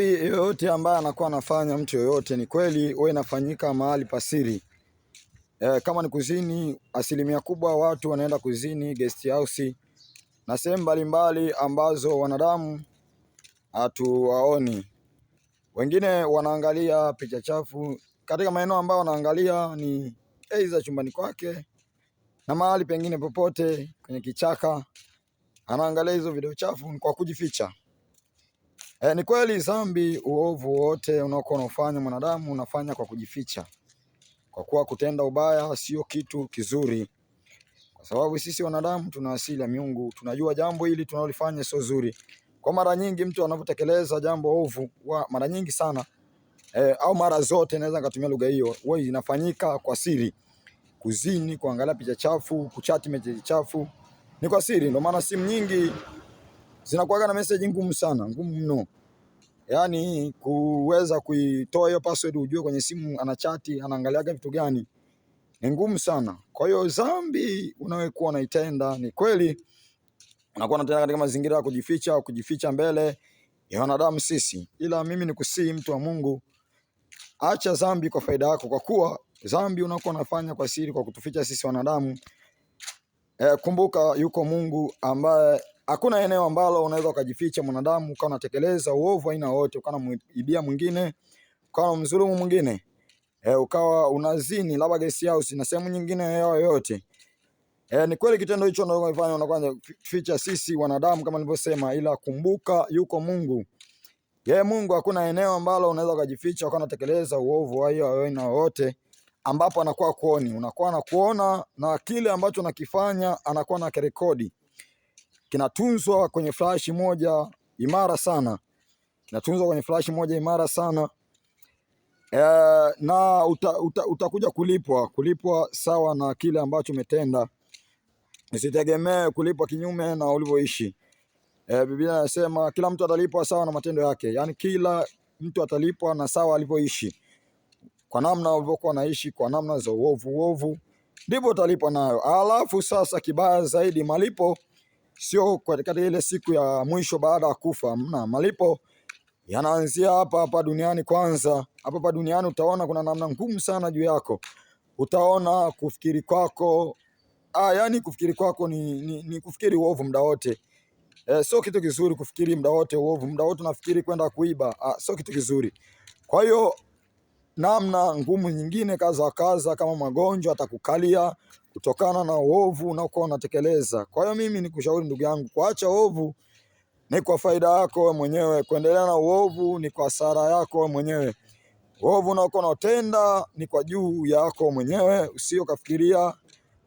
Yoyote ambaye anakuwa anafanya mtu yoyote, ni kweli huwa inafanyika mahali pasiri. Kama ni kuzini, asilimia kubwa watu wanaenda kuzini guest house na sehemu mbalimbali ambazo wanadamu hatuwaoni. Wengine wanaangalia picha chafu katika maeneo ambayo wanaangalia ni aidha chumbani kwake na mahali pengine popote kwenye kichaka, anaangalia hizo video chafu kwa kujificha. Ni kweli dhambi, uovu wote unaokuwa unafanya mwanadamu unafanya kwa kujificha, kwa kuwa kutenda ubaya sio kitu kizuri, kwa sababu sisi wanadamu tuna asili ya miungu, tunajua jambo hili tunalofanya sio zuri. Kwa mara nyingi mtu anapotekeleza jambo ovu, mara nyingi sana au mara zote naweza nikatumia lugha hiyo, huwa inafanyika kwa siri. Kuzini, kuangalia picha chafu, kuchati message chafu ni kwa siri. Ndio maana simu nyingi zinakuwa na message ngumu sana, ngumu mno yaani kuweza kuitoa hiyo password ujue kwenye simu anachati anaangaliaga vitu gani ni ngumu sana. Kwa hiyo dhambi unayokuwa unaitenda ni kweli unakuwa unatenda katika mazingira ya kujificha au kujificha mbele ya wanadamu sisi, ila mimi nikusii mtu wa Mungu, acha dhambi kwa faida yako, kwa kuwa dhambi unakuwa unafanya kwa siri, kwa kutuficha sisi wanadamu. Kumbuka yuko Mungu ambaye hakuna eneo ambalo unaweza ukajificha mwanadamu ukawa unatekeleza uovu aina wote, ukawa unamuibia mwingine, ukawa unamdhulumu mwingine, ukawa unazini labda guest house na sehemu nyingine yoyote. Ni kweli kitendo hicho unachofanya unakuwa ficha sisi wanadamu kama nilivyosema, ila kumbuka yuko Mungu. Yeye Mungu, hakuna eneo ambalo unaweza ukajificha ukawa unatekeleza uovu wa hiyo aina yoyote ambapo anakuwa kuoni, unakuwa anakuona na kile ambacho unakifanya anakuwa na kirekodi, kinatunzwa kwenye flash moja imara sana, kinatunzwa kwenye flash moja imara sana. Na utakuja kulipwa sawa na kile ambacho umetenda. Usitegemee kulipwa kinyume na ulivyoishi. Biblia inasema kila mtu atalipwa sawa na matendo yake, yaani kila mtu atalipwa na sawa alivyoishi, kwa namna ulivyokuwa naishi, kwa namna za uovu uovu ndivyo utalipwa nayo. Alafu sasa kibaya zaidi, malipo sio katika ile siku ya mwisho baada ya kufa. Mna malipo yanaanzia hapa hapa duniani kwanza. Hapa hapa duniani utaona kuna namna ngumu sana juu yako, utaona kufikiri kwako yani kufikiri kwako ni kufikiri uovu muda wote. Sio kitu kizuri kufikiri muda wote uovu, muda wote unafikiri kwenda kuiba, sio kitu kizuri. Kwa hiyo namna ngumu nyingine kaza wa kaza, kama magonjwa atakukalia kutokana na uovu unaokuwa unatekeleza. Kwa hiyo mimi nikushauri ndugu yangu, kuacha uovu ni kwa faida yako wewe mwenyewe, kuendelea na uovu ni kwa hasara yako wewe mwenyewe. Uovu unaokuwa unaotenda ni kwa juu yako mwenyewe, usio kafikiria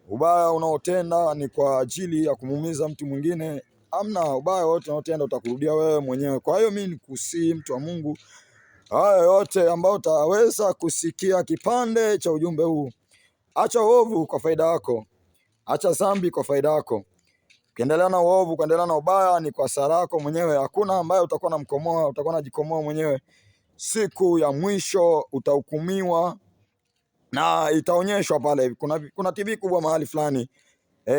ubaya unaotenda ni kwa ajili ya kumuumiza mtu mwingine. Amna, ubaya wote unaotenda utakurudia wewe mwenyewe. Kwa hiyo mimi nikusii mtu wa Mungu, haya yote ambayo utaweza kusikia kipande cha ujumbe huu, acha uovu kwa faida yako, acha dhambi kwa faida yako. Ukiendelea na uovu, kuendelea na ubaya ni kwa hasara yako mwenyewe. Hakuna ambaye utakuwa unamkomoa, utakuwa unajikomoa mwenyewe. Siku ya mwisho utahukumiwa na itaonyeshwa pale. Kuna TV kubwa mahali fulani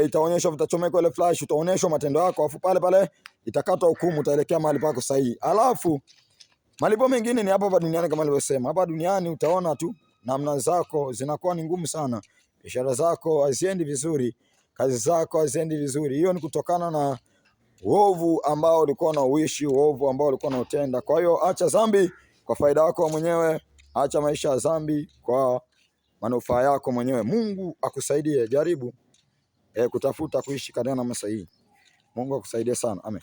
itaonyeshwa, vitachomekwa ile flash, utaonyeshwa matendo yako, afu pale pale itakatwa hukumu, utaelekea mahali pako sahihi. Alafu malipo mengine ni hapa hapa duniani, kama nilivyosema. Hapa duniani utaona tu namna zako zinakuwa ni ngumu sana, biashara zako haziendi vizuri, kazi zako haziendi vizuri. Hiyo ni kutokana na uovu ambao ulikuwa unauishi, uovu ambao ulikuwa unautenda. Kwa hiyo acha dhambi kwa faida yako mwenyewe, acha maisha ya dhambi kwa manufaa yako mwenyewe. Mungu akusaidie, jaribu kutafuta kuishi katika namna sahihi. Mungu akusaidie sana. Amen.